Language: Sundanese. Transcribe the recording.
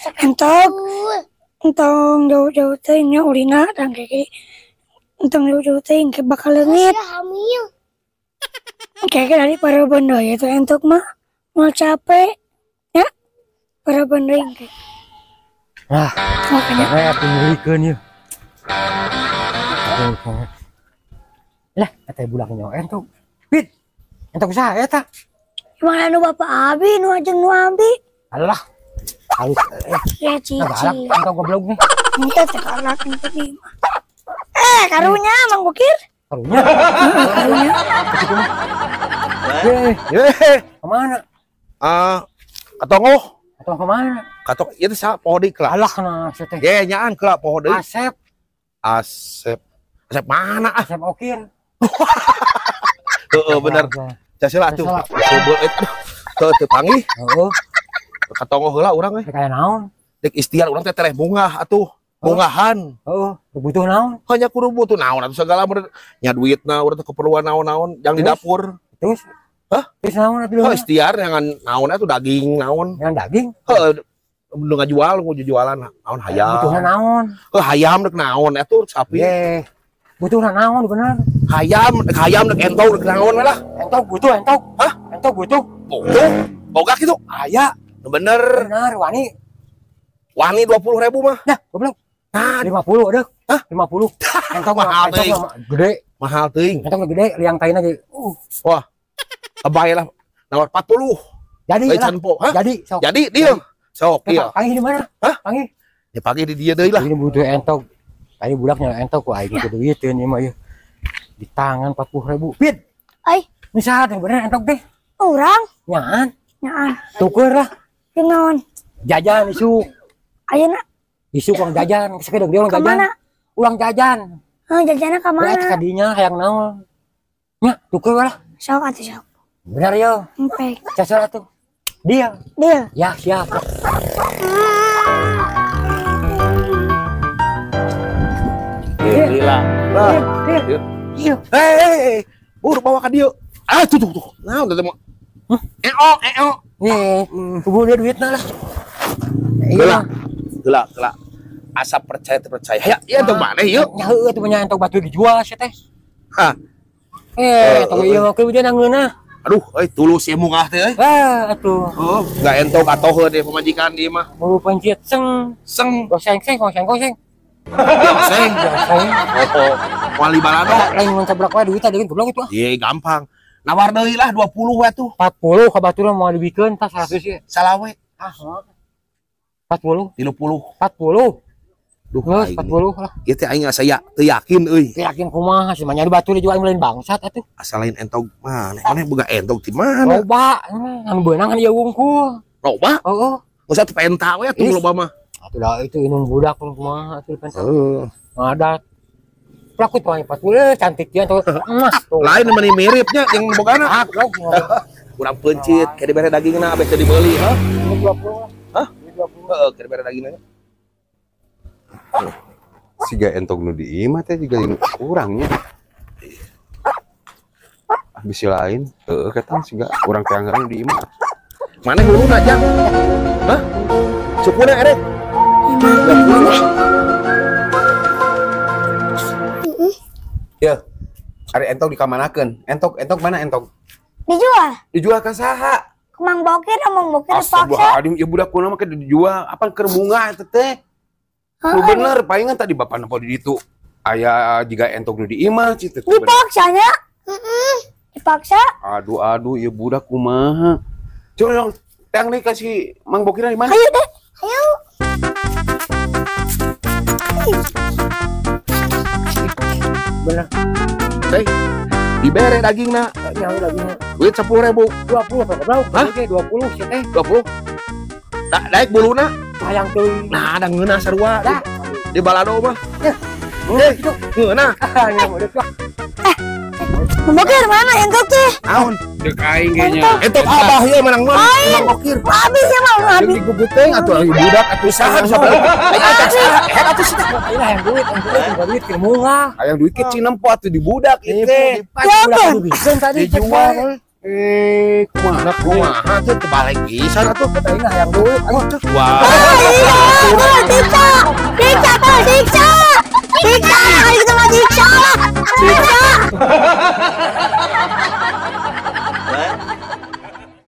Entog entong jauh-jauh teh nya ulina dan kayak entong jauh-jauh teh ke bakal leungit. Hamil. Kayak dari para bondo ya tuh entok mah mau capek ya para bondo yang kayak. Ah, makanya pengelikeun ieu. Lah, eta budak nyawa entok. Pit. Entok saha eta? Mana nu bapak abi nu ajeng nu abi. Alah. Halus. Ya cici. Entok goblok nih. Entah teh galak entok ieu mah. Karunya Mang Bokir. Karunya. Karunya. Ye, kemana? Katongoh. Katong kemana? Katong ieu teh saha poho deui kelah. Alah kana sia teh. Ye nyaan kelah poho deui. Asep. Asep. Asep mana ah? Asep Okir. Heeh bener. Casila atuh. Coba aduh. Teu teu panggih. Heeh. Katongoh heula urang we. Kaya naon? Dek istiar urang teh tereh bungah atuh. Bungahan. Heeh, butuh naon? Hanya kudu butuh naon atuh segala meureun nya duitna urang teh keperluan naon-naon jang di dapur. Terus? Hah? Terus naon atuh? Heuh istiar jangan naon atuh daging naon. Yang daging? Heeh, nu ngajual nu jualan naon hayam. Butuhna naon? Heuh hayam deuk naon atuh sapi. Ye. Butuhna naon bener? Hayam, hayam deuk entog deuk naon we lah. Entog butuh entog. Hah? Entog butuh. Butuh. Boga kitu? Aya. Nu bener. Bener wani. Wani 20.000 mah. Nah, goblok. Nah, 50 deuk. Hah? 50. Entog mahal teuing. Gede. Mahal teuing. Entog gede liang taina ge. Wah. Lebay lah. Nawar 40. Jadi lah. Jadi sok. Jadi deal. Sok deal. Panggih di mana? Hah? Panggih. Ya panggih di dia deui lah. Ini butuh entog. Tadi budaknya entog ku aing teu duiteun ieu mah ieu. Di tangan 40.000. Pit. Ai. Ini saha teh bener entog teh? Urang. Nyaan. Nyaan. Tuker lah. Jeung naon? Jajan isuk. Ayeuna isuk uang jajan, sakedeung dia uang jajan. Kamana? Uang jajan. Heuh, jajanna ka mana? Eta kadinya hayang naon? Nya, tuker lah. Sok atuh sok. Bener yo. Empek. Casor atuh. Deal. Deal. Ya, siap. Gila. Iya. Hei, buru bawa ka dieu. Ah, tuh tuh tuh. Naon teh mah? Eo, eo. Nih, kubu dia duitna lah. Geula. Geula, geula. Asa percaya teu percaya. Ya, ieu entog maneh ieu. Nya heueuh teh nya entog batu dijual sia teh. Hah. Entog ieu mah kudu ngeunah. Aduh, euy tulus ieu mungah teh euy. Ah, atuh. Heuh, enggak entog atoheun ieu pamajikan ieu mah. Bulu pencit seng. Seng. Goseng seng goseng goseng. Goseng. Goseng. Oh, wali balado. Lain mun cablak wae duit teh goblok itu ah. Ye, gampang. Nawar deui lah 20 we tuh. 40 ka batur moal dibikeun tah 100 ieu. Salawe. Ah, 40, 30, 40. Duh, geus 40 lah. Ieu teh aing asa ya teu yakin euy. Teu yakin kumaha sih mah nya batur dijual lain bangsat atuh. Asa lain entog maneh. Maneh boga entog ti mana? Loba, anu beunang kan ieu wungkul. Loba? Heeh. Geus atuh penta we atuh loba mah. Atuh da itu inung budak kumaha atuh penta. Heeh. Ngadat. Pelaku tuh 40 cantik dia tuh. Lain meni miripnya jeung bogana. Ah, goblok. Kurang peuncit, ke dibere dagingna abeh teu dibeuli, hah? 20. Hah? 20. Heeh, ke dibere dagingna. Siga entog nu di imah teh juga kurangnya. Bisi lain, heeh ketang siga urang teh anggaran di imah. Maneh huluna jang? Hah? Sukuna erek? Ya, ari entog dikamanakeun? Entog, entog mana entog? Dijual. Dijual ka saha? Mang Bokir, Mang Bokir dipaksa. Astagfirullahaladzim, ieu budak kunaon make dijual? Apan keur bunga eta teh? Lu bener, palingan tadi bapak nempo di ditu. Aya jiga entog nu di imah citu. Dipaksanya? Heeh. Dipaksa. Aduh aduh, ieu budak kumaha? Coba dong, teang deui ka si Mang Bokirna di mana? Ayo deh, ayo. Bener. Teh, dibere dagingna. Nya dagingna. Duit 10.000. 20 apa goblok? Hah? 20 sia teh. 20. Daek buluna. Hayang teuing. Nah, ada ngeunah sarua. Di balado mah. Ya. Eh, ngeunah. Ya udah lah. Mang Bokir mana entog teh? Naon? Deuk aing ge nya. Entog abah ieu menang mah. Mang Bokir. Abi nya mah abi. Jeung diguguteung atuh ari budak atuh saha bisa balik. Aing teh saha? Eh atuh sia. Ini hayang duit, hayang duit keur murah. Hayang duit ke cinempo atuh di budak ieu teh. Dijual. Eh, kumaha kumaha tuh terbalik pisan atuh. Aing hayang duit. Aing Wah. Iya, siksa. Siksa, tuh, siksa.